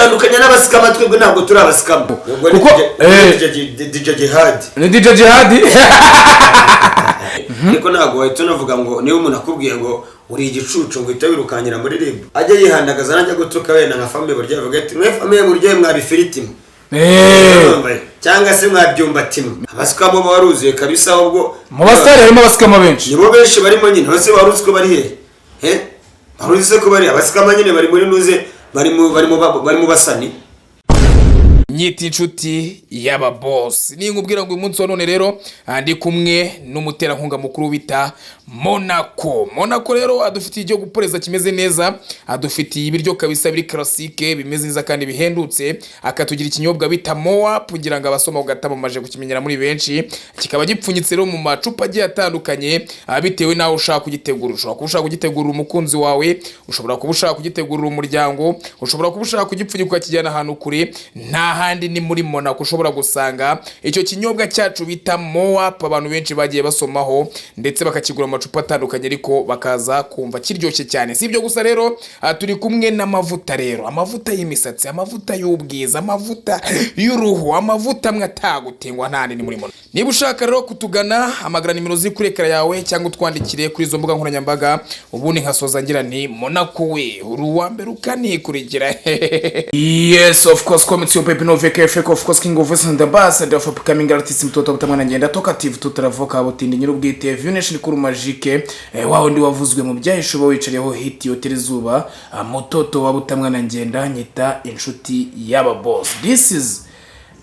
Dutandukanye n'abascammer, twebwe ntabwo turi abascammer. Ubwo ni Kuko, DJ Jihad. Ni DJ Jihad. Ariko ntabwo wahita unavuga ngo niba umuntu akubwiye ngo uri igicucu ngo uhite wirukankira muri RIB. Ajye yihandagaza, najya gutuka wenda nka famille buryo, avuga ati: "Mwe famille buryo, mwabifiriti mwe." Cyangwa se mwabyumbati mwe. Abascammer bo baruzuye kabisa ahubwo. Mu basitari harimo abascammer benshi. Nibo benshi barimo nyine. Bose wari uzi ko bari hehe? He, wari uzi ko bari abascammer nyine? Bari muri nuze, bari mu basani. Nyita inshuti y'ababosi, ninkubwira ngo uyu munsi wa none rero ndi kumwe n'umuterankunga mukuru bita Monaco. Monaco rero adufitiye icyo guporeza kimeze neza, adufitiye ibiryo kabisa biri classique, bimeze neza kandi bihendutse, akatugira ikinyobwa bita Moa, kugira ngo abasoma ugatama bamaze kukimenyera muri benshi. Kikaba gipfunyitse rero mu macupa agiye atandukanye, bitewe n'aho ushaka kugitegura. Ushobora kuba ushaka kugitegurira umukunzi wawe, ushobora kuba ushaka kugitegurira umuryango, ushobora kuba ushaka kugipfunyika ukakijyana ahantu kure. Nta handi, ni muri Monaco ushobora gusanga icyo kinyobwa cyacu bita Moap, abantu benshi bagiye basomaho ndetse bakakigura mu macupa atandukanye, ariko bakaza kumva kiryoshye cyane. Si ibyo gusa rero, turi kumwe n'amavuta rero, amavuta y'imisatsi, amavuta y'ubwiza, amavuta y'uruhu, amavuta amwe atagutengwa. Nta ni muri Monaco. Niba ushaka rero kutugana, hamagara nimero ziri kuri écran yawe cyangwa utwandikire kuri izo mbuga nkoranyambaga. Ubundi nkasoza ngira nti: "Monaco we, uri uwa mbere ukanikurikira." Yes, of course, comments your baby no VKF, of course, King of Voice and the Ambassador of upcoming artist, mtoto butamwana ngenda talkative, tutaravoka butindi nyirubwite View Nation kuri Magique, wa wundi wavuzwe mu byahisho wicariyeho hit yotera izuba, mutoto wa butamwana ngenda nyita inshuti y'aba boss. This is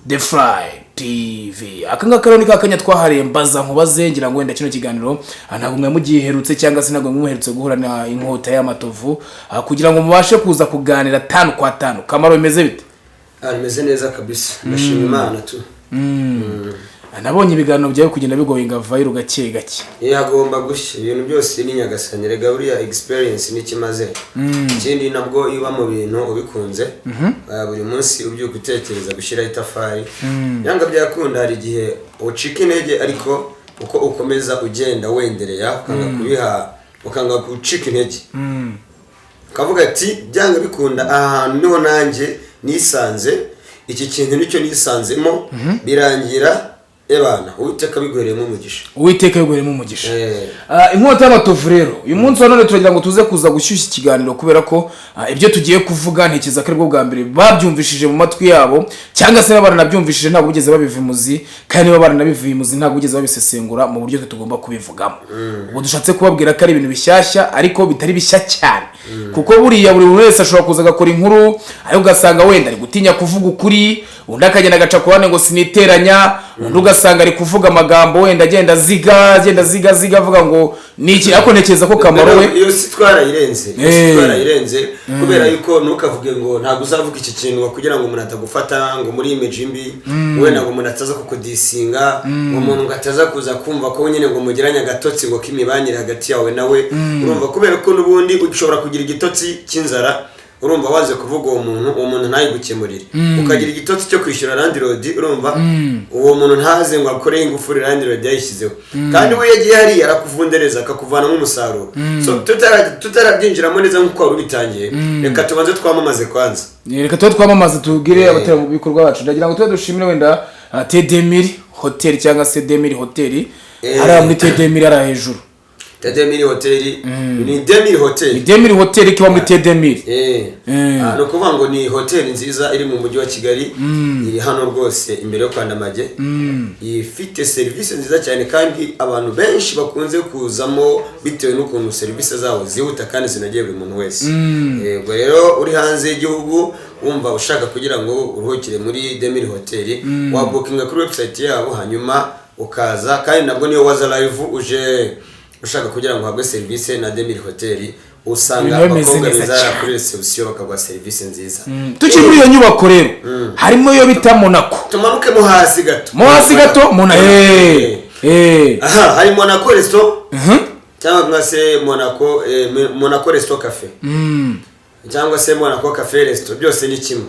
The Fly TV. Aka ngaka rero ni ka kanya twahariye mbaza nkubaze. Ngira ngo wenda kino kiganiro ntabwo mwe mugiherutse cyangwa se ntabwo muherutse guhura na inkota y'amatovu, kugira ngo mubashe kuza kuganira tanu kwa tanu. Kamaro, bimeze bite? Ah, bimeze neza kabisa, ndashima Imana tu. Nabonye ibiganiro byawe kugenda bigoyinga viral gake gake. Iyo hagomba gushya ibintu byose ni Nyagasani. Rega buriya experience n'ikimaze ikindi, nabwo iyo uba mu bintu ubikunze, buri munsi ubyuka utekereza gushyiraho itafari, yanga byakunda. Hari igihe ucika intege, ariko uko ukomeza ugenda wendereya, ukanga kubiha, ukanga gucika intege, ukavuga ati: "Byanga bikunda aha hantu niho nanjye nisanze, iki kintu nicyo nisanzemo." Birangira ebana Uwiteka biguhereyemo umugisha. Uwiteka biguheremo umugisha. Inkota y'amatovu rero, uyu munsi wa none turagira ngo tuze kuza gushyushya ikiganiro, kubera ko ibyo tugiye kuvuga ntekereza ko aribwo bwa mbere babyumvishije mu matwi yabo, cyangwa se niba baranabyumvishije ntabwo bigeze babiva imuzi, kandi niba baranabivuye imuzi ntabwo bigeze babisesengura mu buryo twe tugomba kubivugamo. Ubwo dushatse kubabwira ko ari ibintu bishyashya ariko bitari bishya cyane, kuko buriya buri muntu wese ashobora kuza agakora inkuru, ariko ugasanga wenda ari gutinya kuvuga ukuri, undi akagenda agaca ku ruhande ngo siniteranya, undi ugasanga ari kuvuga amagambo wenda agenda aziga, agenda aziga aziga, avuga ngo ni iki. Ariko ntekereza ko Kamaro we Iyo si twarayirenze, iyo si twarayirenze, kubera yuko ntukavuge ngo ntabwo uzavuga iki kintu ngo kugira ngo umuntu atagufata ngo muri image mbi, wenda ngo umuntu ataza kukudisinga, ngo umuntu ngo ataza kuza kumva ko nyine ngo mugiranye agatotsi ngo k'imibanire hagati yawe nawe. Urumva, kubera ko n'ubundi ushobora kugira igitotsi cy'inzara, urumva, waze kuvuga uwo muntu, uwo muntu ntayigukemurire, ukagira igitotsi cyo kwishyura landlord, urumva, uwo muntu ntaze ngo akoreho ingufuri landlord yayishyizeho, kandi we yagiye hariya arakuvundereza akakuvanamo umusaruro. So tutarabyinjiramo neza nk'uko wari ubitangiye, reka tubanze twamamaze kwanza. Reka tube twamamaza, tubwire abaterankunga bacu. Ndagira ngo tube dushimire wenda Tedemiri Hoteli cyangwa se Demiri Hoteli, hariya muri Tedemiri hariya hejuru. Tedemiri Hoteli, ni Demiri Hoteli. Ni Demiri Hoteli iba muri Tedemiri. Ah, ni ukuvuga ngo ni hoteli nziza iri mu mujyi wa Kigali, iri hano rwose imbere yo kwa Ndamage, ifite serivisi nziza cyane, kandi abantu benshi bakunze kuzamo bitewe n'ukuntu serivisi zabo zihuta kandi zinogeye buri muntu wese. Yego rero, uri hanze y'igihugu wumva ushaka kugira ngo uruhukire muri Demiri Hoteli, wabukinga kuri website yabo hanyuma ukaza. Kandi nabwo niyo waza live uje ushaka kugira ngo uhabwe serivisi na Demiri Hoteli, usanga Ibintu bimeze abakobwa neza beza cyane. kuri reception bakaguha serivisi nziza. Tukiri muri iyo nyubako rero, harimo iyo bita Monaco. Tumanuke mo hasi gato. Mo hasi gato Mona Aha hari Monaco Resto cyangwa se Monaco, Monaco Resto Cafe cyangwa se Monaco Cafe Resto, byose ni kimwe.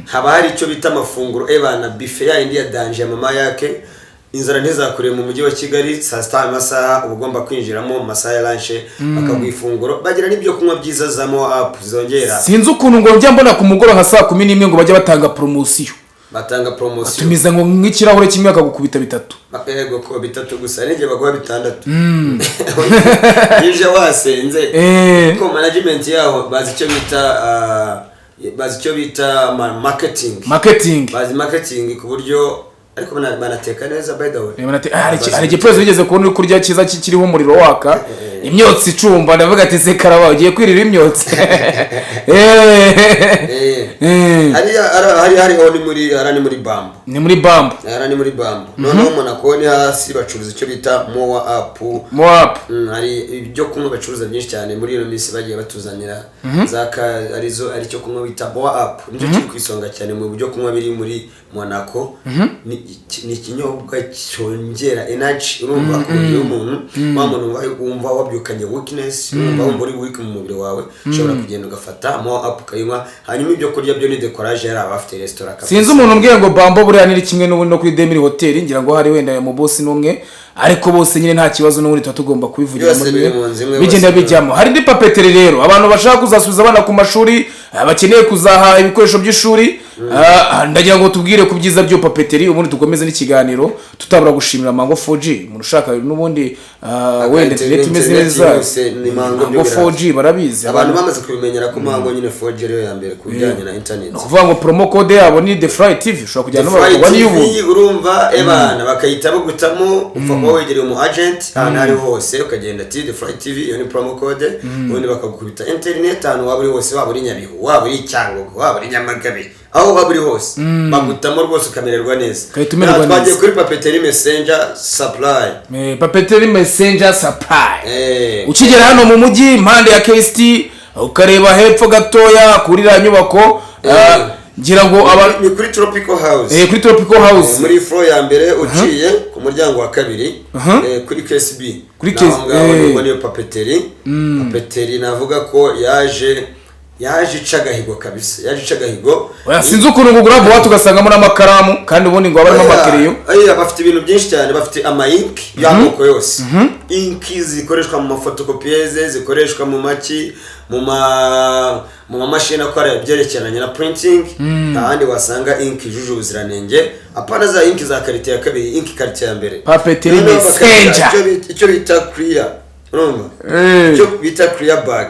Haba hari icyo bita amafunguro, ebana buffet ya indi ya danger ya mama yake. Inzara ntizakure mu mujyi wa Kigali. Saa sita, amasaha uba ugomba kwinjiramo mu masaha ya lunch, bakaguha ifunguro, bagira n'ibyo kunywa byiza za mo apu zongera. Sinzi ukuntu ngo njya mbona ku mugoroba nka saa 11 ngo bajya batanga poromosiyo. Batanga poromosiyo. Tumiza ngo nk'ikirahure kimwe bakagukubita bitatu. Yego, ko bitatu gusa, n'igihe baguha bitandatu iyo uje wasenze. Kuko management yaho bazi icyo bita bazi icyo bita marketing. Marketing. Bazi marketing ku buryo, ariko banateka neza, by the way. Hari igipolisi bigeze kubona uri kurya cyiza kiriho umuriro waka, imyotsi icumba, ndavuga ati: "Se karaba ugiye kwirira imyotsi?" Hariya hari hariho ni muri hariya ni muri Bambo. Ni muri Bambo. Hariya ni muri Bambo. Noneho Monaco ni hasi, bacuruza icyo bita mowa apu. Moap. Hari ibyo kunywa bacuruza byinshi cyane. Muri iyo minsi bagiye batuzanira za ka arizo, ari cyo kunywa bita mowa apu, nicyo kiri ku isonga cyane mu byo kunywa biri muri Monaco. Ni ikinyobwa cyongera energy, urumva, ku mubiri w'umuntu. Wa muntu wumva wabyukanye weakness, urumva, wumva uri weak mu mubiri wawe, ushobora kugenda ugafata mowa apu ukayinywa. Hanyuma ibyo kurya byo ni decoration, yari abafite restaurant kabisa. Sinzi umuntu umbwiye ngo Bambo buriya ni kimwe n'ubundi no kuri Demiri Hoteli, ngira ngo hari wenda mu bosi n'umwe, ariko bose nyine nta kibazo, n'ubundi tuba tugomba kubivugira Byose muri biri mu nzu imwe, bigenda bose. bijyamo. Hari indi papeterie rero, abantu bashaka kuzasubiza abana ku mashuri, bakeneye kuzaha ibikoresho by'ishuri. Ndagira ngo tubwire ku byiza by'iyo papeterie, ubundi dukomeze n'ikiganiro tutabura gushimira Mango 4G. Umuntu ushaka n'ubundi wenda internet imeze Internet neza, yose ni Mango. Mango Byo biraza. 4G barabizi. Abantu bamaze kubimenyera ko Mango nyine 4G ariyo ya mbere ku bijyanye na internet. Ni ukuvuga ngo promo code yabo ni The Fly TV, ushobora kujyana Fly n'abantu TV, n'iy'ubuntu. Urumva, ebana bakayita bagutamo, upfa kuba wegereye umu agent ahantu aho ariho hose, ukagenda ati "The Fly TV", iyo ni promo code, ubundi bakagukubita internet ahantu waba uri hose, waba uri Nyabihu, waba uri Cyangugu, waba uri Nyamagabe, aho waba uri hose bagutamo rwose ukamererwa neza. Ugahita umererwa Twagiye neza. kuri Papeterie Messenger Supply. Papeterie Messenger Supply. Ukigera hano mu mujyi impande ya KST, ukareba hepfo gatoya kuri iriya nyubako, ngira ngo aba Ni kuri Tropical House. Kuri Tropical House. Muri floor ya mbere, uciye ku muryango wa kabiri, kuri KSB. Kuri Naho KSB, ngaho nibwo niyo papeterie. Papeterie navuga ko yaje ica agahigo kabisa, yaje ica agahigo. Oya, sinzi ukuntu ngo ugura boîte ugasangamo n'amakaramu, kandi ubundi ngo haba harimo amakereyo. Oya, bafite ibintu byinshi cyane. Bafite ama ink y'amoko yose, ink zikoreshwa mu mafotokopiyeze, zikoreshwa mu maki, mu mamashini akora ibyerekeranye na printing. Nta handi wasanga ink yujuje ubuziranenge, apana za ink za qualité ya kabiri, ink qualité ya mbere. Papeterie Noneho bakagira Messenger. icyo bita clear, urumva, icyo bita clear bag,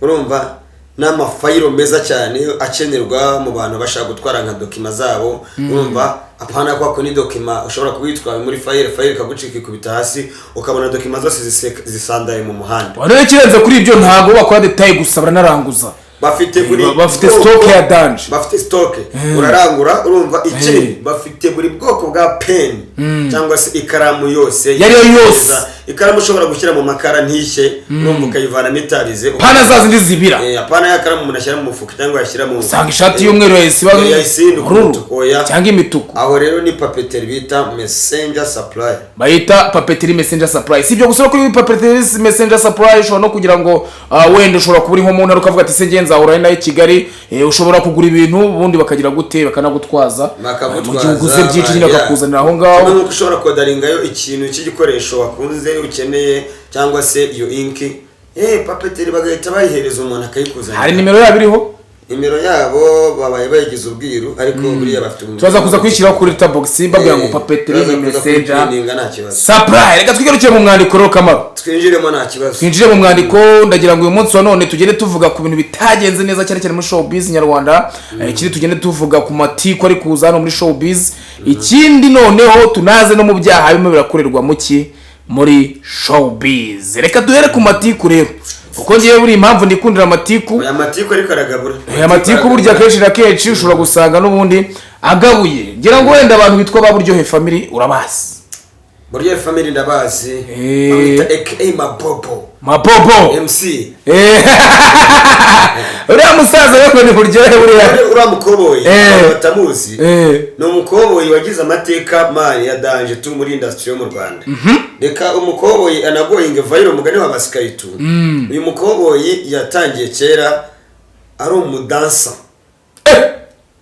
urumva, n'amafayiro meza cyane akenerwa mu bantu bashaka gutwara nka document zabo, urumva, apana kwa ko ni document ushobora kubitwara muri fayiro, fayiro ikagucika ikubita hasi, ukabona document zose zisandaye mu muhanda. Rero ikirenze kuri ibyo, ntabwo bakora détail gusa, baranaranguza. Bafite buri Bafite bwoko- stock ya danger. Bafite stock, urarangura, urumva. Ikindi, bafite buri bwoko bwa pen cyangwa se ikaramu yose. Iyo ari yo yose. Ikaramu ushobora gushyira mu makara ntishye, urumva, ukayivanamo itarize. Pana za zindi zibira. Apana ya karamu umuntu ashyira mu mufuka cyangwa yashyira mu Usanga ishati y'umweru yahise iba yahise ihinduka ubururu umutuku, oya. Cyangwa imituku. Aho rero ni papeterie bita Messenger Supply. Bayita Papeterie Messenger Supply. Si ibyo gusa, kuri Papeterie Messenger Supply ushobora no kugira ngo wenda ushobora kuba uri nko mu ntara, ukavuga ati: "Se ngenzi nzahura nayo i Kigali?" Ushobora kugura ibintu, ubundi bakagira gute, bakanagutwaza. Bakagutwaza. Mu gihe uguze byinshi nyine bakakuzanira aho ngaho. Kimwe nk'uko ushobora kodaringayo ikintu cy'igikoresho wakunze ukeneye, cyangwa se iyo ink, papeterie bagahita bayihereza umuntu akayikuzanira. Hari nimero yabo iriho? Nimero yabo babaye bayigize ubwiru, ariko buriya bafite Turaza kuza kuyishyiraho kuri tabox, mbabwira ngo Papeterie Turaza kuza Messenger kuyipininga, nta kibazo. Supply. Reka twigarukire mu mwandiko rero, Kamaro. Twinjiremo, nta kibazo. Twinjire mu mwandiko. Ndagira ngo uyu munsi wa none tugende tuvuga ku bintu bitagenze neza cyane cyane muri showbiz nyarwanda. Ikindi tugende tuvuga ku matiku ari kuza hano muri showbiz. Ikindi noneho tunaze no mu byaha birimo birakorerwa mu ki muri showbiz. Reka duhere ku matiku rero, kuko ngewe buri impamvu ndikundira amatiku. Aya matiku ariko aragabura. Aya matiku burya kenshi na kenshi ushobora gusanga n'ubundi agabuye. Ngira ngo wenda abantu bitwa ba Buryohe Family urabazi. Buryohe Family ndabazi. Bamwita aka Mabobo. Mabobo. MC. Uriya musaza we ngo ni Buryohe buriya. Uriya mukoboyi, abantu batamuzi, ni umukoboyi wagize amateka man ya danger tu muri industry yo mu Rwanda. Reka umukoboyi anagoyinge viral, umugani wa Basikayitu. Uyu mukoboyi yatangiye kera ari umudansa.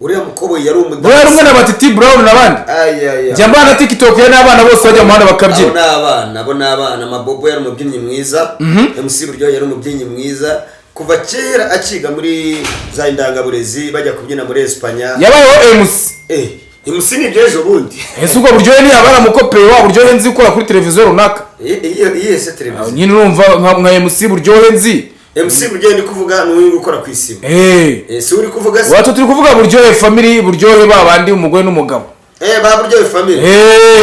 Uriya mukobwa yari Buriya rumwe umudansi. na Batiti Brown n'abandi. Ayaya. Njya mbana TikTok ye n'abana bose bajya mu muhanda Abo bakabyina. ni abana, abo ni abana. Mabobo yari umubyinnyi mwiza, MC Buryohe yari umubyinnyi mwiza kuva kera, akiga muri za indangaburezi, bajya kubyina muri Espanya. Yabayeho MC. MC ni iby'ejo bundi. Ese ubwo Buryohe ntiyaba yaramukopeye wa Buryohe nzi ukora kuri televiziyo runaka? Iyihe se televiziyo? Nyine urumva nka MC Buryohe nzi. MC Buryohe ndi kuvuga ni uri gukora ku isibo. Si uri kuvuga se? Wato turi kuvuga Buryohe Family, Buryohe ba bandi, umugore n'umugabo. Ba Buryohe Family.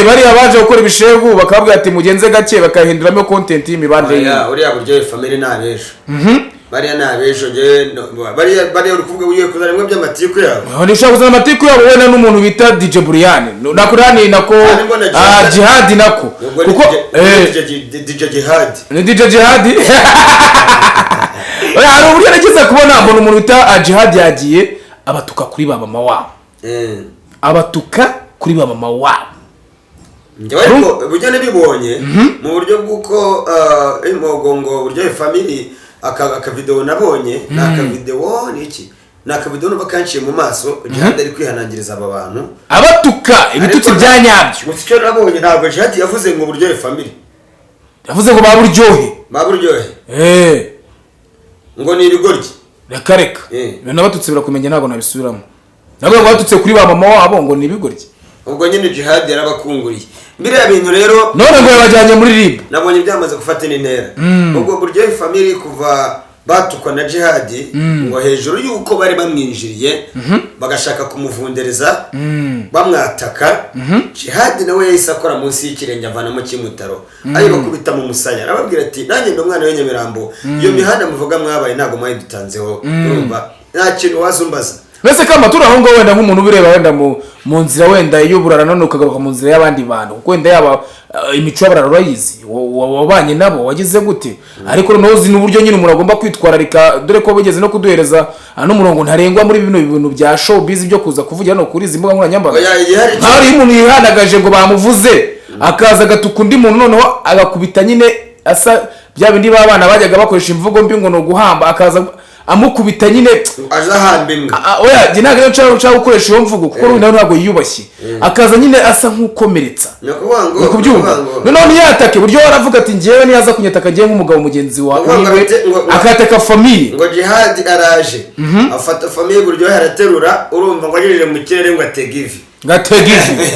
Bariya baje gukora ibishegu bakabwira ati mugenze gake, bakahinduramo content y'imibanire Oya, yiwe. uriya Buryohe Family ni abejo, bariya ni abejo. Njyewe bariya uri kuvuga ugiye kuzana bimwe by'amatiku yabo. Aho ntishobora kuzana amatiku yabo wenda n'umuntu bita DJ Brian nako nani nako. Kandi mbona Ah, Jihad- Jihad nako. Ubwo ni Kuko DJ Jihad. Ni DJ Jihad. Oya, hari uburyo nageze kubona mbona umuntu bita Jihad yagiye abatuka kuri ba mama wabo. Abatuka kuri ba mama wabo. Njyewe ariko uburyo nabibonye mu buryo bw'uko imbogo ngo Buryohe Family, akavidewo nabonye ni akavidewo, ni iki, ni akavidewo numva kanciye mu maso, Jihad ari kwihanangiriza aba bantu. Abatuka ibitutsi Ariko bya nyabyo. Gusa icyo nabonye, ntabwo Jihad yavuze ngo Buryohe Family. Yavuze ngo ba Buryohe. Ba Buryohe. Ngo ni ibigoryi. Reka reka. Ibintu n'abatutsi birakumenya, ntabwo nabisubiramo, ntabwo ngo batutse kuri ba mama wabo ngo ni ibigoryi. Ubwo nyine Jihad yarabakunguriye biriya bintu rero. None ngo yabajyanye muri RIB. Nabonye byamaze gufata n'intera. Ubwo Buryohe Family kuva batukwa na Jihadi, ngo hejuru y'uko bari bamwinjiriye bagashaka kumuvundereza bamwataka, Jihadi nawe yahise akora munsi y'ikirenge avanamo kimutaro, ayibakubita mu musaya, arababwira ati: "Nanjye ndi umwana w'inyamirambo, iyo mihanda muvuga mwabaye ntabwo mwayidutanzeho, urumva nta kintu wazumbaza." Mbese kama turi aho ngaho, wenda nk'umuntu ubireba wenda mu nzira wenda y'uburara, none ukagaruka mu nzira y'abandi bantu, kuko wenda yaba imico y'abarara urayizi, wabanye nabo, wagize gute, ariko noneho uzi n'uburyo nyine umuntu agomba kwitwararika, dore ko bigeze no kuduhereza n'umurongo ntarengwa muri bino bintu bya showbiz byo kuza kuvugira no kuri izi mbuga nkoranyambaga. Oya, igihari Nkaho iyo umuntu yihandagaje ngo bamuvuze, akaza agatuka undi muntu, noneho agakubita nyine asa bya bindi b'abana bajyaga bakoresha imvugo mbi ngo ni uguhamba, akaza amukubita nyine. Aje ahamba imbwa. Ah, oya, njye ntabwo nshaka gukoresha iyo mvugo kuko nawe ntabwo yiyubashye, akaza nyine asa nk'ukomeretsa. Ni ukuvuga ngo Uri kubyumva? Ni ukuvuga ngo Noneho ntiyatake buryo, aravuga ati njyewe niyaza kunyataka njyewe nk'umugabo mugenzi wawe Ukuvuga ngo wiwe, akataka famille. Ngo Jihadi araje afata famille Buryohe araterura, urumva ngo agejeje mu kirere ngo atega ivi. Ngatega ivi.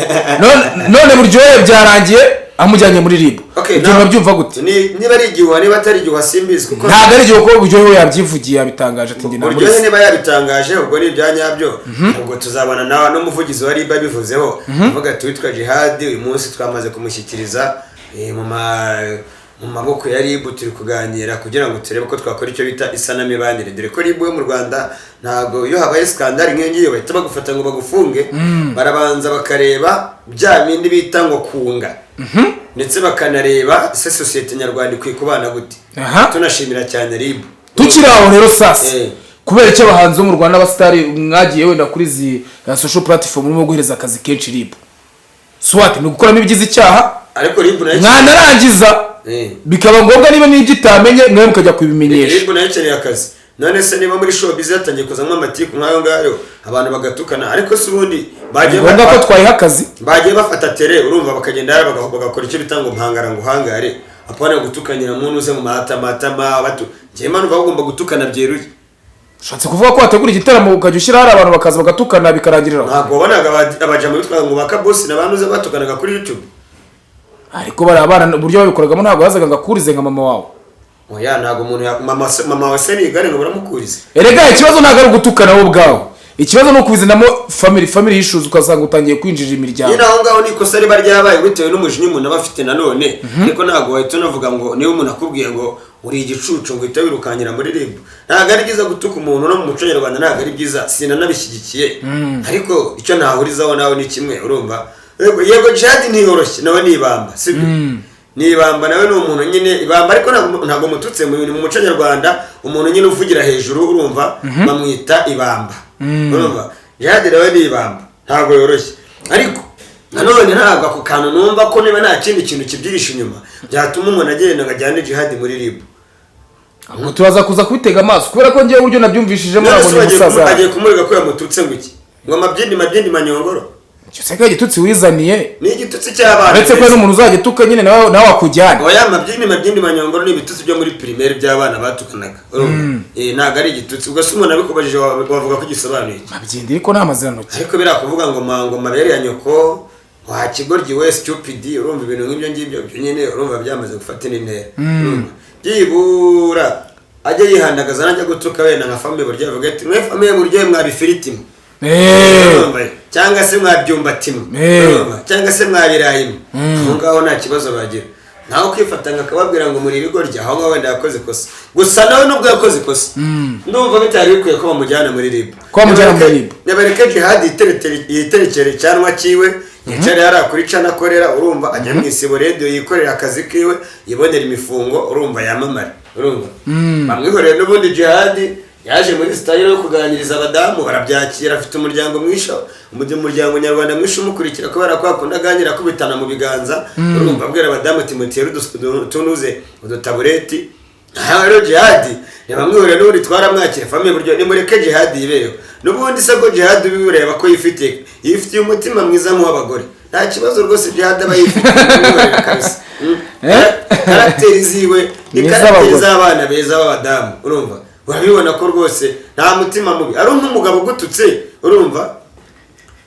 None Buryohe byarangiye amujyanye muri RIB. Okay, Ibyo murabyumva gute? Niba ari igihuha, niba atari igihuha simbizi kuko Ntabwo ari igihe, kuko Buryohe we yabyivugiye, yabitangaje ati njye Buryohe namuretse. niba yabitangaje, ubwo ni ibya nyabyo. Ubwo tuzabona nawe n'umuvugizi wa RIB abivuzeho, avuga ati: "Witwa Jihadi uyu munsi twamaze kumushyikiriza mu maboko ya RIB, turi kuganira kugira ngo turebe ko twakora icyo bita isanamibanire," dore ko RIB yo mu Rwanda ntabwo iyo habaye scandale nk'iyo ngiyo bahita bagufata ngo bagufunge. Barabanza bakareba bya bindi bita ngo kunga, ndetse bakanareba se sosiyete nyarwanda ikwiye kubana gute. Tunashimira cyane RIB. Tukiri aho rero sasa, kubera icyo abahanzi bo mu Rwanda n'abasitari mwagiye wenda kuri izi social platform murimo guhereza akazi kenshi RIB, swat ni ugukoramo ibigize icyaha, Ariko RIB nayo mwanarangiza bikaba ngombwa niba n'ibyo itamenye mwe mukajya kubimenyesha. RIB nayo ikeneye akazi. None se niba muri showbiz yatangiye kuzamo amatiku nk'ayo ngayo, abantu bagatukana, ariko se ubundi bagiye Ni ngombwa ko twayiha akazi. Bagiye bafata tere, urumva, bakagenda hariya bagakora icyo bita ngo mpangara ngo uhangare, apana gutukanira muntu uze mu matamatama batu. Njyewe mpamvu bagomba gutukana byeruye. Ushatse kuvuga ko wategura igitaramo ukajya ushyira hari abantu bakaza bagatukana bikarangirira aho? Ntabwo wabonaga abajama bitwaga ngo bakabosi n'abantu uze batukanaga kuri YouTube? Ariko bariya bana uburyo babikoragamo ntabwo bazaga ngo akurize nka mama wawe. Oya, ntabwo umuntu mama wa se ni igare ngo baramukurize. Erega ikibazo ntabwo ari ugutukana wowe ubwawe, ikibazo ni ukubizanamo family issues, ugasanga utangiye kwinjira imiryango. Nyine aho ngaho ni ikosa riba ryabaye bitewe n'umujinya umuntu aba afite nanone, ariko ntabwo wahita unavuga ngo niba umuntu akubwiye ngo uri igicucu ngo uhite wirukankira muri RIB. Ntabwo ari byiza gutuka umuntu, no mu muco nyarwanda ntabwo ari byiza, sinanabishyigikiye. Ariko icyo ntahurizaho nawe ni kimwe, urumva, yego yego, Jihad ntiyoroshye nawe, ni ibamba, sibyo? Ni ibamba nawe, ni umuntu nyine ibamba, ariko ntabwo mututse mu muco nyarwanda. Umuntu nyine uvugira hejuru, urumva, bamwita ibamba. Urumva, Jihad nawe ni ibamba, ntabwo yoroshye, ariko nanone ntabwo ako kantu numva ko niba nta kindi kintu kibyihishe inyuma byatuma umuntu agenda ngo ajyane Jihad muri RIB. Ubwo turaza kuza kubitega amaso, kubera ko ngewe uburyo nabyumvishijemo None se nabonye bagiye umusaza agiye kumurega ko yamututse ngo iki? Ngo mabyindi mabyindi manyongoro. Icyo se igitutsi wizaniye? Ni igitutsi cy'abana. Uretse ko n'umuntu uzajya utuka nyine nawe akujyana. Oya, mabyindi mabyindi manyongoro ni ibitutsi byo muri primaire by'abana batukanaga, urumva? Ntabwo ari igitutsi. Ubwo se umuntu abikubajije wavuga ko gisobanuye iki? Mabyindi ariko ni amazirantoki. Ariko biriya kuvuga ngo mango mabere ya nyoko, wa kigoryi we, stupid, urumva, ibintu nk'ibyo ngibyo byo nyine urumva byamaze gufata indi ntera. Urumva, byibura ajye yihandagaza najya gutuka wenda nka famille buryo, avuga ati: "Mwe famille buryo mwabifiriti mwe." Urumva? Cyangwa se mwabyumbati mwe. Urumva? Cyangwa se mwabirayi mwe. Aho ngaho nta kibazo bagira. Naho kwifata ngo akababwira ngo muri ibigoryi, aho ngaho wenda yakoze ikosa. Gusa nawe nubwo yakoze ikosa, ndumva bitari bikwiye ko bamujyana muri RIB. Ko bamujyana muri RIB. Nibareke Jihad yiterekere icyanwa cyiwe, yicare hariya kuri cana akorera, urumva, ajya mu Isibo Radio yikorera akazi kiwe, yibonera imifungo, urumva, yamamare, urumva, bamwihoreye. N'ubundi Jihad yaje muri style yo kuganiriza abadamu, barabyakira. Afite umuryango mwinshi, umuryango nyarwanda mwinshi umukurikira kubera ko akunda aganira akubitana mu biganza, urumva, abwira abadamu ati: "Mutere utunuze udutabureti." Aha rero Jihad ntibamwihoreye, n'ubundi twaramwakira. Famille buryo nimureke Jihad yibereho. N'ubundi se ko Jihad ubireba ko yifitiye umutima mwiza nk'uw'abagore, nta kibazo rwose Jihad aba yifitiye, bamwihorere kabisa. Caractère ziwe ni Ni caractère iz'abagore. z'abana beza b'abadamu, urumva, urabibona ko rwose nta mutima mubi. Ari nk'umugabo ugututse, urumva,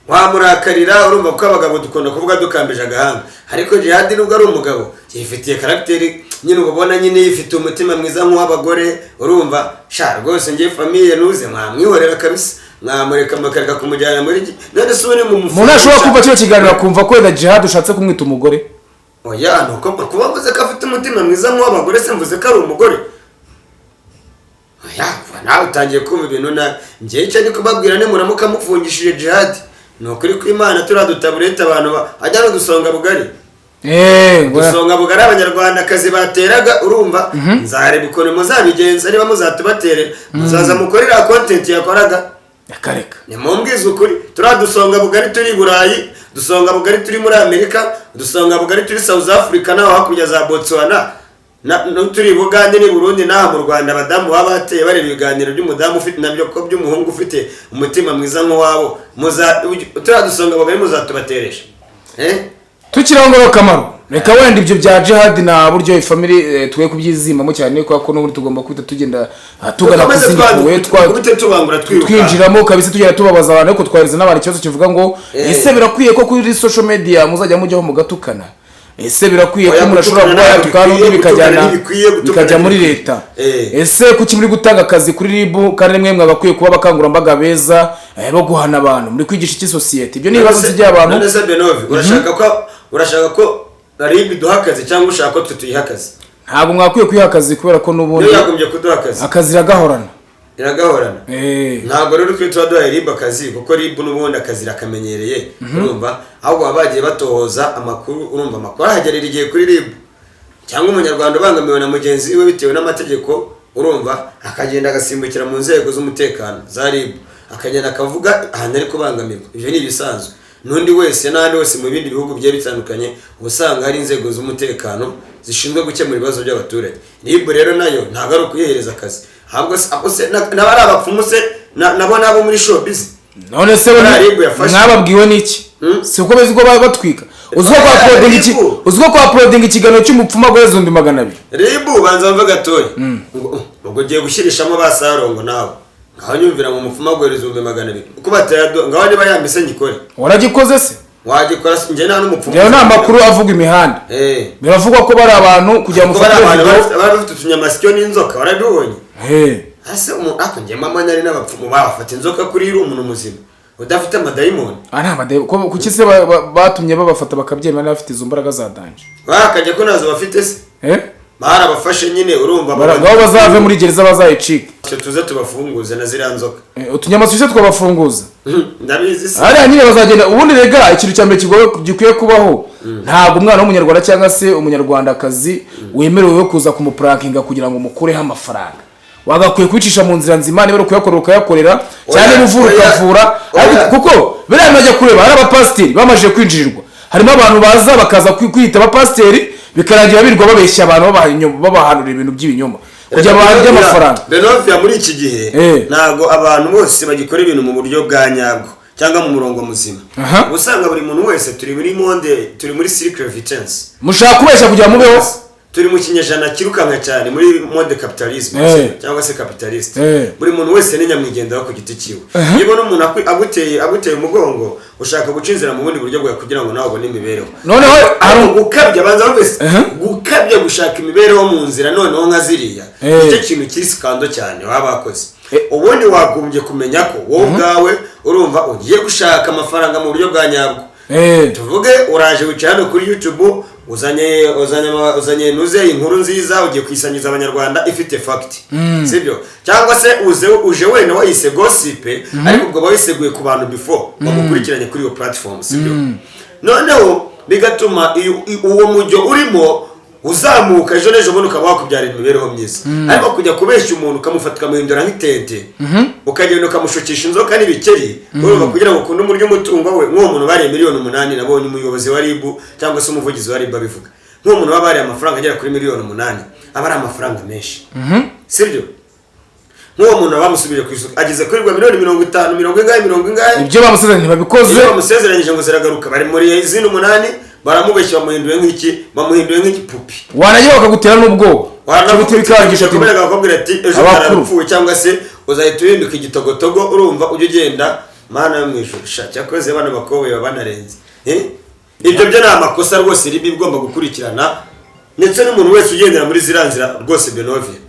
wamurakarira, urumva, kuko abagabo dukunda kuvuga dukambije agahanga. Ariko Jihad nubwo ari umugabo, yifitiye caractère nyine, uba ubona nyine yifitiye umutima mwiza nk'uw'abagore, urumva. Sha rwose ngiye famille nuze mwamwihorera kabisa, mwamureka mukareka kumujyana muri none se ubu ni mu Umuntu ashobora kumva kino kiganiro akumva ko wenda Jihad ushatse kumwita umugore. Oya, nuko kuba mvuze ko afite umutima mwiza nk'uw'abagore se mvuze ko ari umugore? Oya, nawe utangiye kumva ibintu. Na njyewe icyo ndi kubabwira, nimuramuka mufungishije Jihad, ni ukuri kw'Imana, turiya dutaburete abantu ajya no dusonga bugari, dusonga bugari abanyarwandakazi bateraga, urumva, nzareba ukuntu muzabigenza. Niba muzatubaterera, muzaza mukorera content yakoraga. Akareka. Nimumbwize ukuri, turiya dusonga bugari turi i Burayi, dusonga bugari turi muri Amerika, dusonga bugari turi South Africa, naho hakurya za Botswana, turi i Bugande n'i Burundi n'aha mu Rwanda, abadamu baba bateye bareba ibiganiro by'umudamu ufite nabyo ko by'umuhungu ufite umutima mwiza nk'uwabo, turiya dusonga bugari muzatubateresha, eh? Tukiri aho ngaho Kamaro, reka wenda ibyo bya Jihad na buryo family twe kubyizimamo cyane, kubera ko n'ubundi tugomba kwita tugenda tugana ku Dukomeze zindi kuwe tubite tubangura twiruka. Twinjiramo kabisa, tugenda tubabaza abantu, ariko twohereza n'abantu ikibazo kivuga ngo: ese birakwiye ko kuri social media muzajya mujyaho mugatukana? Ese birakwiye ko Oya, umuntu ashobora gutukana kuba ntabwo yatukana bikwiye, undi bikajyana gutukana ntibikwiye, gutukana bikajya muri ntibikwiye. leta? Ese kuki muri gutanga akazi kuri RIB kandi mwe mwagakwiye kuba abakangurambaga beza bo guhana abantu? Muri kwigisha iki sosiyete? Ibyo ni ibibazo by'abantu. None se Benovi, urashaka ko RIB iduha akazi cyangwa ushaka ko twe tuyiha akazi? Ntabwo mwakwiye kwiha akazi kubera ko n'ubundi Niyo yagombye kuduha akazi. Akazi iragahorana. Iragahorana. Ntabwo rero twe tuba duhaye RIB akazi, kuko RIB n'ubundi akazi irakamenyereye, urumva. Ahubwo baba bagiye batohoza amakuru, urumva, amakuru ahagerera igihe kuri RIB, cyangwa umunyarwanda ubangamiwe na mugenzi we bitewe n'amategeko, urumva, akagenda agasimbukira mu nzego z'umutekano za RIB, akagenda akavuga ahantu ari kubangamirwa. Ibyo ni ibisanzwe n'undi wese n'ahandi hose mu bindi bihugu bigiye bitandukanye, uba usanga hari inzego z'umutekano zishinzwe gukemura ibibazo by'abaturage. RIB rero nayo ntabwo ari ukuyihereza akazi. Ahubwo se abo se n'abari abapfumu se nabo nabo muri showbiz? None se Buriya RIB yafashe. mwababwiwe n'iki? Si uko bizi ko baba batwika? Uziko kwa Oya, uploading iki? RIB. Uziko kwa uploading ikiganiro cy'umupfumu aguheza 200,000? RIB, banza wumve gatoya. Ubwo ugiye gushyirishamo ba sarongo nawe, ngaho nyumvira ngo umupfumu aguhereza 200,000 uko batayadu. Ngaho niba yambise nyikore. Waragikoze se? Wagikora se? Njye nta n'umupfumu. Rero ni amakuru avuga imihanda. Biravugwa ko bari abantu kugira ngo Kuko bari mufate abantu video. bari bafite utunyamasyo n'inzoka, warabibonye? Ese ako njye mama nari n'abapfumu bafata inzoka kuri iri umuntu muzima udafite amadayimoni? Ah, nta madayimoni. Kuki se batumye babafata bakabyemera niba bafite izo mbaraga za danger? Bakajya ko nazo bafite se? Barabafashe nyine, urumva. Ngaho bazave muri gereza bazayicike. Twe tuze tubafunguze na ziriya nzoka. Utunyamasyo se twabafunguza? Ndabizi se. Hariya nyine bazagenda. Ubundi rega ikintu cya mbere gikwiye kubaho, ntabwo umwana w'umunyarwanda cyangwa se umunyarwandakazi wemerewe kuza kumuprankinga kugira ngo umukureho amafaranga. Wagakwiye kubicisha mu nzira nzima, niba ari ukuyakorera ukayakorera, cyane Oya, niba uvura oya, ukavura. oya. Ariko kuko biriya najya kureba hari abapasiteri bamaze kwinjirirwa, harimo abantu baza bakaza kwiyita abapasiteri, bikarangira birirwa babeshya abantu, babahanurira ibintu by'ibinyoma kugira ngo bahabwe amafaranga. Benovia, muri iki gihe ntabwo abantu bose bagikora ibintu mu buryo bwa nyabwo. cyangwa mu murongo muzima. Uba usanga buri muntu wese, turi muri monde, turi muri circle vitesse. Mushaka kubeshya kugira ngo mubeho. Turi mu kinyejana kirukanka cyane, muri mode capitalism cyangwa se capitaliste. Buri muntu wese ni nyamwigendaho ku giti cyiwe. Iyo ubona umuntu aguteye umugongo, ushaka guca inzira mu bundi buryo bwawe kugira ngo nawe ubone imibereho. Noneho Ariko gukabya, banza wumvise, gukabya gushaka imibereho mu nzira noneho nka ziriya, nicyo kintu kiri scandal cyane waba wakoze. Ubundi wagombye kumenya ko wowe ubwawe, urumva, ugiye gushaka amafaranga mu buryo bwa nyabwo. Tuvuge uraje wicaye hano kuri YouTube, uzanye nuze inkuru nziza, ugiye kuyisangiza Abanyarwanda ifite fact, sibyo? Cyangwa se uje wenda wayise gossip, ariko ubwo wayiseguye ku bantu before bagukurikiranye kuri iyo platform, sibyo? Noneho bigatuma uwo mujyo urimo uzamuka, ejo n'ejo bundi ukaba wakubyarira imibereho myiza. Ariko kujya kubeshya umuntu, ukamufata ukamuhindura nk'itente, ukagenda ukamushukisha inzoka n'ibikeri, urumva, kugira ngo ukunde umuryo umutungo we, nk'uwo muntu bariye miliyoni 8, nabonye umuyobozi wa RIB cyangwa se umuvugizi wa RIB abivuga, nk'uwo muntu baba bariye amafaranga agera kuri miliyoni 8, aba ari amafaranga menshi, sibyo? Nk'uwo muntu bamusubije ku isoko, ageze kuri rwa miliyoni 50, mirongo ingahe, mirongo ingahe. Ibyo bamusezeranye ntibabikoze. Iyo bamusezeranyije ngo ziragaruka, bari muri izindi umunani, baramubeshya, bamuhinduye nk'iki, bamuhinduye nk'igipupi. Wanagira bakagutera n'ubwoba. Ibiti bikangisha ati Kubera bakakubwira ati ejo Abakuru. karapfuye, cyangwa se uzahita uhinduka igitogotogo, urumva, ujya ugenda. Mana yo mu ijuru sha, cyakoze bano bakobwa baba banarenze. Eh? Ibyo byo ni amakosa rwose ribi igomba gukurikirana, ndetse n'umuntu wese ugendera muri ziriya nzira rwose, Benovia,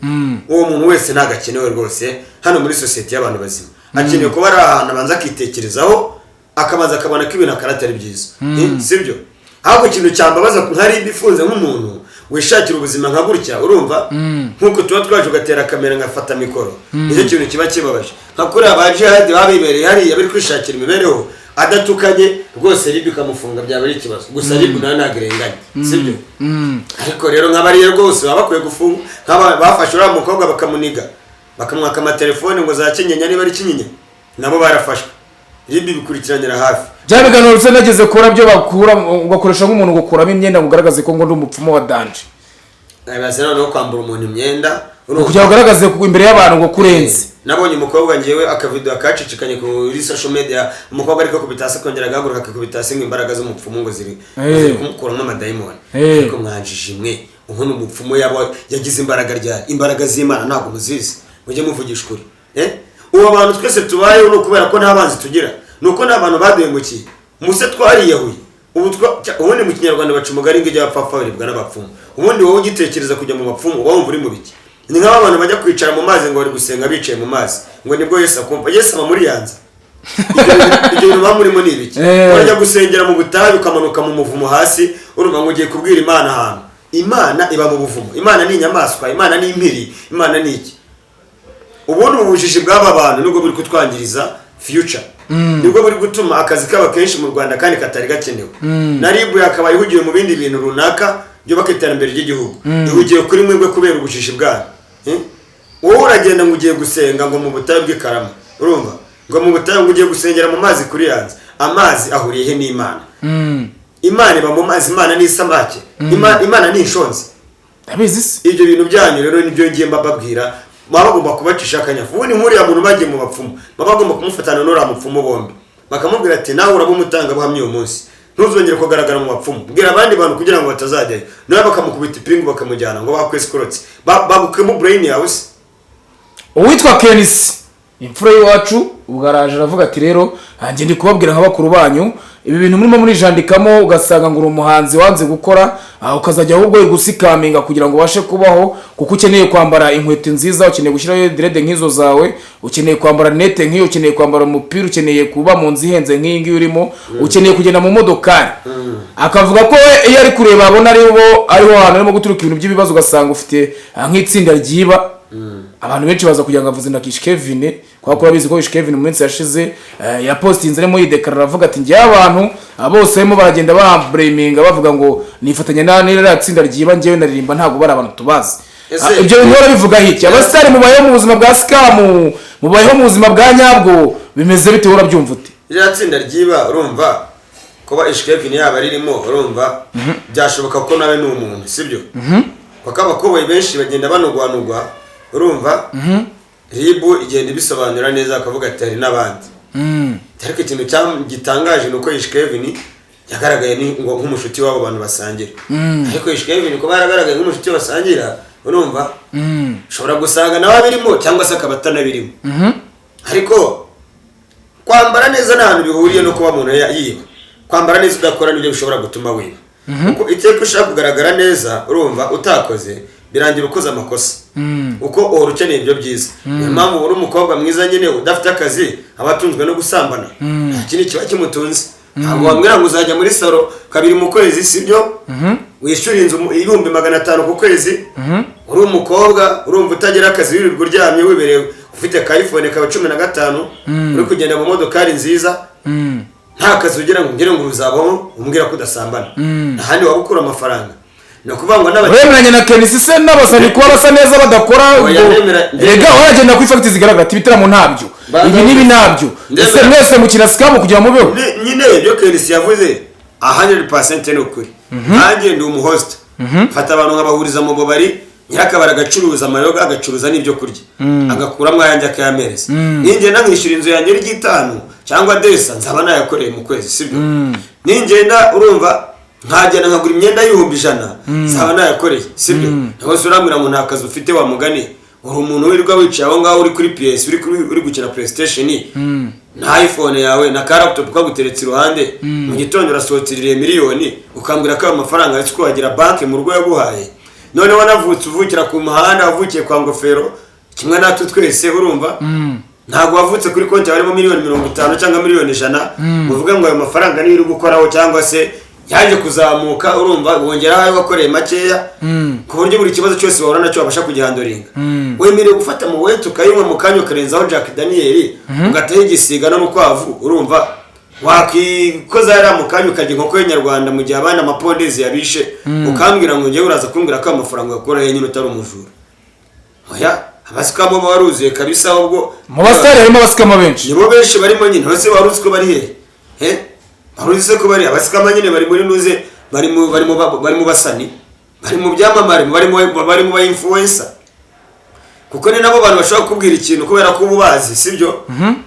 uwo muntu wese ntabwo akenewe rwose hano muri sosiyete y'abantu bazima. Akeneye kuba ari ahantu abanza akitekerezaho, akabanza akabona ko ibintu akora atari byiza. Eh, sibyo? Ahubwo ikintu cyambabaza nka RIB ifunze nk'umuntu wishakira ubuzima nka gutya, urumva, nk'uko tuba twaje ugatera kamera ngafata mikoro, nicyo kintu kiba kibabaje. Nka kuriya ba Jihadi baba bibereye hariya bari kwishakira imibereho adatukanye rwose, RIB ikamufunga, byaba ari ikibazo. Gusa RIB nayo ntabwo irenganye, sibyo? Ariko rero nk'abariya rwose baba bakwiye gufunga, nk'aba bafashe uriya mukobwa bakamuniga, bakamwaka amatelefone ngo za Kinyinya, niba ari Kinyinya, nabo barafashwe, RIB bikurikiranira hafi. Bya biganiro se nageze kura byo bakura, ugakoresha nk'umuntu gukuramo imyenda ngo ugaragaze ko ngo ndi umupfumu wa danger. Nabibaze noneho kwambura umuntu imyenda, urumva? Kugira ngo ugaragaze imbere y'abantu ngo kurenze. Nabonye umukobwa ngewe akavido akacicikanye kuri social media, umukobwa ariko akubita hasi, akongera agahaguruka, akakubita hasi, ngo imbaraga z'umupfumu ngo ziri ziri kumukuramo amadayimoni. Ariko mwanjije imwe, ubundi umupfumu yaba yagize imbaraga ryari? Imbaraga z'Imana ntabwo muzizi, mujye muvugisha ukuri. Eh? Ubu abantu twese tubayeho ni ukubera ko nta banzi tugira, ni uko nta bantu baduhemukiye muse, twariyahuye. Ubu ubundi mu Kinyarwanda baca umugani ngo ijya abapfapfa baribwa n'abapfumu. Ubundi wowe ugitekereza kujya mu bapfumu, uba wumva uri mu biki? Ni nk'aho abantu bajya kwicara mu mazi ngo bari gusenga bicaye mu mazi, ngo nibwo Yesu akumva. Yesu aba muri yanza? Ibyo bintu muba murimo ni ibiki? Urajya gusengera mu butayu, ukamanuka mu muvumo hasi, urumva, ngo ugiye kubwira Imana ahantu. Imana iba mu buvumo? Imana ni inyamaswa? Imana ni impiri? Imana ni iki? Ubundi ubu bujiji bw'aba bantu nibwo buri kutwangiriza future, nibwo buri gutuma akazi kaba kenshi mu Rwanda kandi katari gakenewe. Na RIB yakabaye ihugiye mu bindi bintu runaka byubaka iterambere ry'igihugu, ihugiye kuri mwebwe kubera ubujiji bwanyu. Eh? Wowe uragenda ngo ugiye gusenga ngo mu butayu bw'ikarama, urumva, ngo mu butayu, ngo ugiye gusengera mu mazi kuri yanze. Amazi ahuriye he n'Imana? Imana iba mu mazi? Imana ni isamake? Imana ni inshonzi? Ndabizi se. Ibyo bintu byanyu rero nibyo ngiye mbababwira, baba bagomba kubacisha akanyafu. Ubundi nk'uriya muntu bagiye mu bapfumu, baba bagomba kumufatana n'uriya mupfumu bombi, bakamubwira ati nawe uraba umutangabuhamya uyu munsi, ntuzongere kugaragara mu bapfumu, bwira abandi bantu kugira ngo batazajyayo. Nawe bakamukubita ipingu, bakamujyana ngo bakwesikorotse, bagukemo brain yawe se. Uwitwa Kenisi, imfura y'iwacu, ubwo araje aravuga ati rero njye ndi kubabwira nka bakuru banyu, ibi bintu murimo murijandikamo, ugasanga ngo uri umuhanzi wanze gukora, ukazajya ahubwo gusikaminga kugira ngo ubashe kubaho, kuko ukeneye kwambara inkweto nziza, ukeneye gushyiraho dread nk'izo zawe, ukeneye kwambara nete nk'iyo, ukeneye kwambara umupira, ukeneye kuba mu nzu ihenze nk'iyi ngiyi urimo, ukeneye kugenda mu modokari. Akavuga ko we iyo ari kureba abona aribo ariho hantu harimo guturuka ibintu by'ibibazo, ugasanga ufite nk'itsinda ryiba. Abantu benshi baza kugira ngo avuze na Kish Kevin, kubera ko urabizi ko Kish Kevin mu minsi yashize yapostinze arimo yidekarara, avuga ati ngewe abantu bose barimo baragenda bamblaminga bavuga ngo nifatanya na n'iriya tsinda ryiba, ngewe naririmba ntabwo bari abantu tubazi. Ibyo bintu barabivuga iki? Abasitari mubayeho mu buzima bwa scam, mubayeho mu buzima bwa nyabwo, bimeze bite? Wowe urabyumva ute? Ririya tsinda ryiba, urumva, kuba Ishkevin yaba ririmo, urumva, byashoboka ko nawe ni umuntu, sibyo? Kuko abakoboyi benshi bagenda banugwanugwa, urumva, RIB igenda ibisobanura neza, akavuga ati hari n'abandi. Ariko ikintu gitangaje ni uko Ish Kevin yagaragaye ni ngo nk'umushuti w'abo bantu basangira. Ariko Ish Kevin kuba yaragaragaye nk'umushuti basangira, urumva, ushobora gusanga nawe abirimo cyangwa se akaba atanabirimo. Ariko kwambara neza nta hantu bihuriye no kuba umuntu yiba. Kwambara neza udakora nibyo bishobora gutuma wiba, kuko iteka ushaka kugaragara neza, urumva, utakoze birangira ukoze amakosa, uko uhora ukeneye ibyo byiza. Niyo mpamvu uri umukobwa mwiza nyine udafite akazi aba atunzwe no gusambana, nta kindi kiba kimutunze. Ntabwo wambwira ngo uzajya muri salon kabiri mu kwezi, sibyo, wishyura inzu 500,000 ku kwezi, uri umukobwa, urumva, utagira akazi, wirirwa uryamye, wibereye ufite ka iPhone kawe 15, uri kugenda mu modokari nziza, nta kazi ugira, ngo ngire ngo uzabaho umbwira ko udasambana. Ahandi waba ukura amafaranga ni ukuvuga ngo n'abakiriya. Wemeranya na Kenisi se n'abasani kuba basa neza badakora? Oya, Ubwo rega waragenda kuri facts zigaragara ati ibitaramo ntabyo, ibi n'ibi ntabyo. Ese mwese mukina scam kugira ngo mubeho? Nyine ibyo Kenisi yavuze 100% ni ukuri. Nanjye ndi umuhost, mfata abantu nkabahuriza mu bubari, nyirakabari agacuruza amayoga, agacuruza n'ibyo kurya, agakuramo ayanjye akayamereza. Ningenda nkishyura inzu yanjye ry'itanu cyangwa desa, nzaba nayakoreye mu kwezi, sibyo? Ningenda, urumva, nkagenda nkagura imyenda y'100,000, nzaba nayakoreye, sibyo? Nawe se urambwira ngo nta kazi ufite? Wa mugani uri umuntu wirirwa wicaye aho ngaho, uri kuri PS, uri gukina PlayStation na iPhone yawe na ka laptop kaguteretse iruhande. Mu gitondo urasohotse miliyoni, ukambwira ko ayo mafaranga aretse ko wagira banki mu rugo yaguhaye. None wanavutse uvukira ku muhanda, wavukiye kwa ngofero kimwe natwe twese, urumva, ntabwo wavutse kuri konti yawe harimo miliyoni 50 cyangwa miliyoni 100, uvuge ngo ayo mafaranga niyo uri gukoraho, cyangwa se yaje kuzamuka, urumva, wongeraho ayo wakoreye makeya, ku buryo buri kibazo cyose wahura nacyo wabasha kugihandlinga. Wemerewe gufata mu wetu ukayinywa mu kanya, ukarenzaho Jack Daniel, ugataho igisiga n'urukwavu, urumva, wakikoza hariya mu kanya ukarya inkoko y'inyarwanda mu gihe abana amapondezi yabishe, ukambwira ngo ngewe uraza kumbwira ko ayo mafaranga uyakura nyine utari umujura? Oya, abascammer baba baruzuye kabisa ahubwo. Mu basitari harimo abascammer benshi. Nibo benshi barimo nyine. Bose wari uzi ko bari hehe? He, wari uzi se ko bari abascammer nyine? Bari muri nuze, bari mu basani, bari mu byamamare, bari mu ba influencer, kuko ni nabo bantu bashobora kukubwira ikintu kubera ko uba ubazi, sibyo?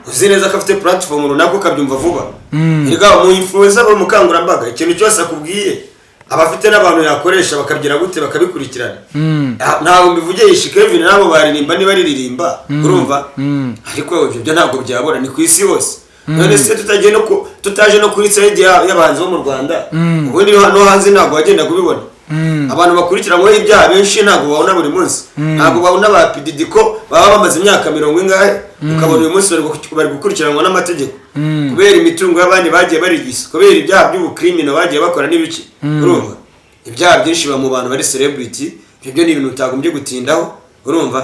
Uzi neza ko afite platform runaka, ukabyumva vuba. Erega umu influencer aba umukangurambaga, ikintu cyose akubwiye aba afite n'abantu yakoresha bakabyira gute, bakabikurikirana. Ntabwo mbivugisha Kevin nabo baririmba niba riririmba, urumva, ariko ibyo byo ntabwo byabura, ni ku isi hose. None se tutagiye no ku tutaje no kuri side y'abahanzi bo mu Rwanda, ubundi no hanze ntabwo wagenda kubibona? Abantu bakurikiranweho ibyaha benshi ntabwo babona buri munsi, ntabwo babona ba PDD ko baba bamaze imyaka mirongo ingahe, ukabona uyu munsi bari gukurikiranwa n'amategeko kubera imitungo y'abandi bagiye barigisa, kubera ibyaha by'ubucriminal bagiye bakora n'ibiki. Urumva, ibyaha byinshi biba mu bantu bari celebrity. Ibyo byo ni ibintu utagombye gutindaho, urumva.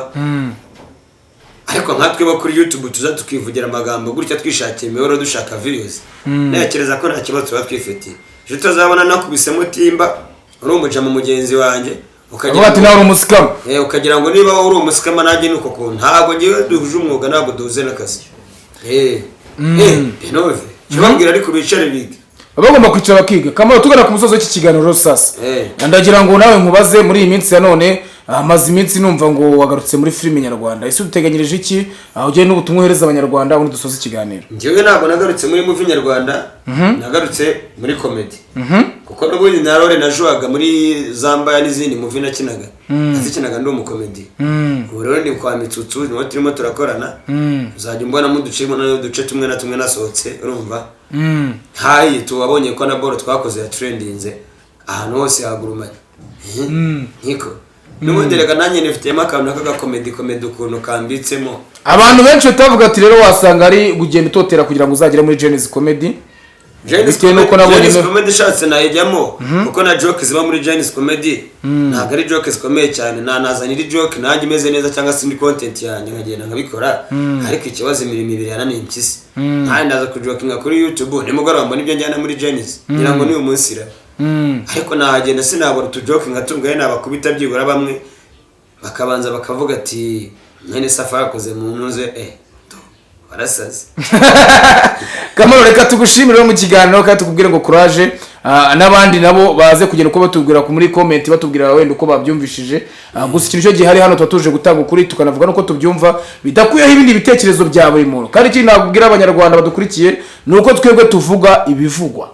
Ariko nkatwe bo kuri YouTube tuza tukivugira amagambo gutya, twishakiye imibereho, dushaka views, ntekereza ko nta kibazo tuba twifitiye. Ejo utazabona nakubisemo timba uri umujama mugenzi wanjye, Avuga ati nawe uri umuscammer. Ukagira ngo niba wowe uri umuscammer nanjye ni uko kuntu. Ntabwo ngewe duhuje umwuga, ntabwo duhuze n'akazi. Benove kibabwira, ariko bicare bige. Baba bagomba kwicara bakiga. Kamaro, tugana ku musozi w'iki kiganiro sasa, ndagira ngo nawe nkubaze: muri iyi minsi ya none, maze iminsi numva ngo wagarutse muri filime nyarwanda, ese uduteganyirije iki? Aho ugiye n'ubutumwa uhereza abanyarwanda, ubundi dusoze ikiganiro. Njyewe ntabwo nagarutse muri movie nyarwanda, nagarutse muri comedy, kuko n'ubundi na role najuwaga muri Zambaya n'izindi movie nakinaga, nazikinaga ndi umucomedy. Ubu rero ni kwa Mitsutsu, niho turimo turakorana. Uzajya umbonamo uduce tumwe na tumwe nasohotse, urumva. Hayi tubabonye ko na boro twakoze ya trendinze ahantu hose hagurumanye nkiko. N'ubundi reka nanjye nifitiyemo akantu k'agacomedy, comedy ukuntu kambitsemo. Abantu benshi batavuga ati rero wasanga ari kugenda utotera kugira ngo uzagere muri Gen-Z Comedy. Bitewe n'uko nabonye Gen-Z Comedy ishatse nayijyamo, kuko na joke ziba muri Gen-Z Comedy ntabwo ari joke zikomeye cyane. Nazana iri joke nanjye imeze neza cyangwa se indi content yanjye nkagenda nkabikora. Ariko ikibazo, imirimo ibiri yananiye impyisi. Nkanjye ndaza kujokinga kuri YouTube, nimugoroba mbona ibyo njyana muri Gen-Z, ngira ngo n'uyu munsi ra ariko nahagenda sinabura utujoke nkatungaye nabakubita, byibura bamwe bakabanza bakavuga ati mwene Safa yakoze mu ntuze, Warasaze. Kamaro, reka tugushimire rero mu kiganiro kandi tukubwire ngo courage. N'abandi nabo baze kugenda uko batubwira muri comment, batubwira wenda uko babyumvishije. Gusa ikintu cyo gihari hano, tuba tuje gutanga ukuri, tukanavuga nuko tubyumva, bidakuyeho ibindi bitekerezo bya buri muntu. Kandi ikindi nakubwira abanyarwanda badukurikiye ni uko twebwe tuvuga ibivugwa,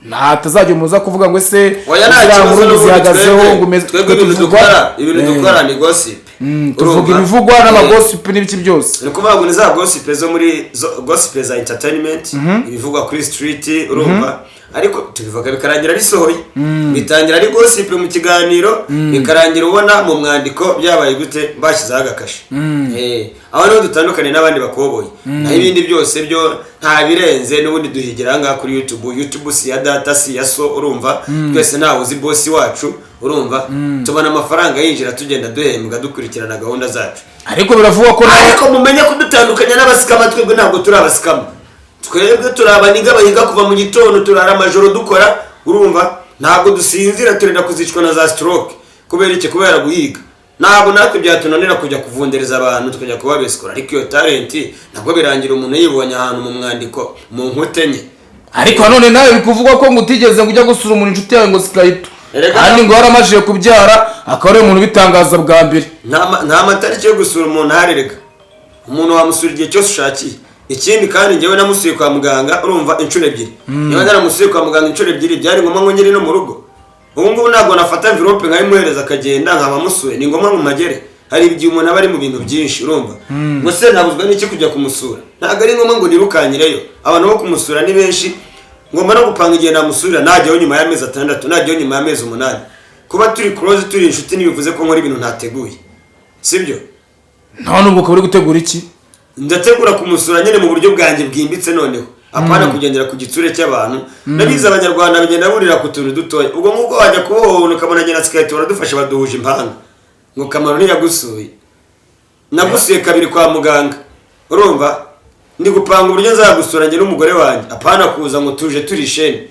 nta tazajya umuza kuvuga ngo ese Oya, nta ziriya kibazo. nkuru N'ubundi zihagazeho twebwe ngo umeze. twebwe ibintu dukora, ibintu dukora ni gossip. Tuvuga Urumva? ibivugwa n'amagossip n'ibiki byose. Ni ukuvuga ngo ni za gossip zo muri gossip za entertainment, ibivugwa kuri street, urumva? Ariko tubivuga bikarangira bisohoye. Bitangira ari gossip mu kiganiro, bikarangira ubona mu mwandiko byabaye gute, bashyizeho agakashe. Aho niho dutandukaniye n'abandi bakoboyi. Naho ibindi byose byo nta birenze, n'ubundi duhigira aha ngaha kuri YouTube. YouTube si iya data, si iya so, urumva? Twese ntawe uzi boss wacu, urumva? Tubona amafaranga yinjira, tugenda duhembwa, dukurikirana gahunda zacu. Ariko biravugwa ko nawe Ariko mumenye kudutandukanya n'abascammer. Twebwe ntabwo turi abascammer, twebwe turi abanigga bahiga kuva mu gitondo, turara amajoro dukora, urumva? Ntabwo dusinzira, turenda kuzicwa na za stroke. Kubera iki? Kubera guhiga. Ntabwo natwe byatunanira kujya kuvundereza abantu, tukajya kubabesikora, ariko iyo talent ntabwo birangira umuntu yibonye ahantu mu mwandiko mu nkuta enye. Ariko nanone nawe bikuvugwa ko ngo utigeze ngo ujya gusura umuntu, inshuti yawe ngo Sikayito, Erega kandi ngo waramajije kubyara, akaba ari umuntu ubitangaza bwa mbere. Nta matariki yo gusura umuntu ahari. Reka, umuntu wamusura igihe cyose ushakiye. Ikindi kandi, njyewe namusuye kwa muganga, urumva, inshuro ebyiri. Niba naramusuye kwa muganga inshuro ebyiri, byari ngombwa ngo ngere no mu rugo? Ubu ngubu ntabwo nafata envelope nkayimuhereza akagenda nkaba amusuye. Ni ngombwa ngo mpagere? Hari igihe umuntu aba ari mu bintu byinshi, urumva? Ngo se nabuzwa n'iki kujya kumusura? Ntabwo ari ngombwa ngo nirukanyireyo. Abantu bo kumusura ni benshi. Ngomba no gupanga igihe namusurira. Najyaho nyuma y'amezi 6, najyaho nyuma y'amezi 8. Kuba turi close, turi inshuti, ntibivuze ko nkora ibintu ntateguye, sibyo? None ubwo ukaba uri gutegura iki? Ndategura kumusura nyine mu buryo bwanjye bwimbitse noneho, apana kugendera ku gitsure cy'abantu. Ndabizi, abanyarwanda bagenda burira ku tuntu dutoya. Ubwo nk'ubwo wajya kubohora ukabona nyina Sikahita baradufasha, baduhuje impanga, ngo Kamaro ntiyagusuye. Nagusuye kabiri kwa muganga, urumva? Ndi gupanga uburyo nzagusura njye n'umugore wanjye, apana kuza ngo tuje turi shene.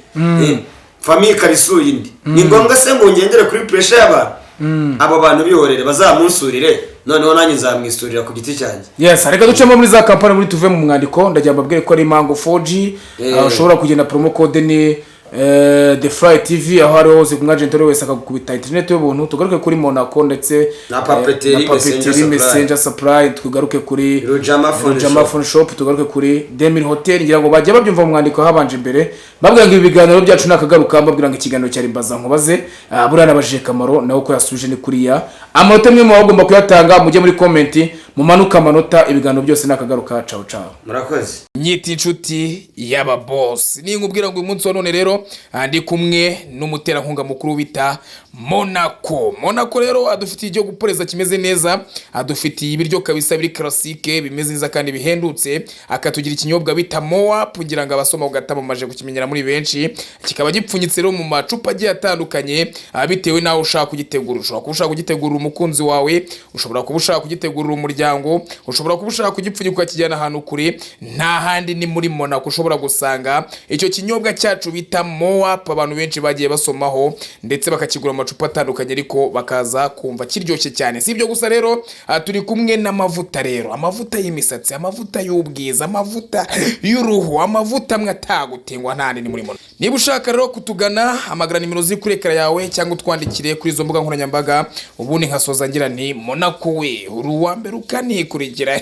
Famille ikaba isuye indi. Ni ngombwa se ngo ngendere kuri pressure y'abantu? Abo bantu bihorere, bazamunsurire, noneho nanjye nzamwisurira ku giti cyanjye. Yes, reka ducemo muri za kampani muri tuve mu mwandiko. Ndagira mbabwire ko ari Mango 4G. Ushobora kugenda, promo code ni The Fly TV, aho ari hose ku mwagent ari wese akagukubita internet y'ubuntu. Tugaruke kuri Monaco ndetse Na Papeterie na Papeterie Messenger. Messenger Supply. Tugaruke kuri Rujama Phone Rujama Shop. Phone Shop. Tugaruke kuri Demir Hotel. Ngira ngo bajya babyumva mu mwandiko habanje imbere, babwira ngo ibi biganiro byacu nakagaruka. Mbabwira ngo ikiganiro cyari Mbaza Nkubaze. Buriya nabajije Kamaro nawe ko yasubije ni kuriya. Amanota amwe mu bagomba kuyatanga, mujye muri comment mumanuke amanota. Ibiganiro byose nakagaruka. Ciao ciao. Murakoze. Nyita inshuti y'aba boss. Ninkubwira ngo uyu munsi wa none rero ndi kumwe n'umuterankunga mukuru bita Monaco. Monaco rero adufitiye ibyo guporeza kimeze neza, adufitiye ibiryo kabisa biri classique, bimeze neza kandi bihendutse, akatugira ikinyobwa bita Moa, kugira ngo abasoma ugatama bamaze kukimenyera muri benshi. Kikaba gipfunyitse rero mu macupa agiye atandukanye, bitewe n'aho ushaka kugitegura. Ushobora kuba ushaka kugitegurira umukunzi wawe, ushobora kuba ushaka kugitegurira umuryango, ushobora kuba ushaka kugipfunyika ukakijyana ahantu kure. Nta handi, ni muri Monaco ushobora gusanga icyo kinyobwa cyacu bita Moap, abantu benshi bagiye basomaho ndetse bakakigura mu macupa atandukanye, ariko bakaza kumva kiryoshye cyane. Si ibyo gusa rero, turi kumwe n'amavuta rero, amavuta y'imisatsi, amavuta y'ubwiza, amavuta y'uruhu, amavuta amwe atagutengwa. Nta ni muri Monaco. Niba ushaka rero kutugana, hamagara nimero ziri kuri écran yawe cyangwa utwandikire kuri izo mbuga nkoranyambaga. Ubundi nkasoza ngira nti: Monaco we, uri uwa mbere ukanikurikira.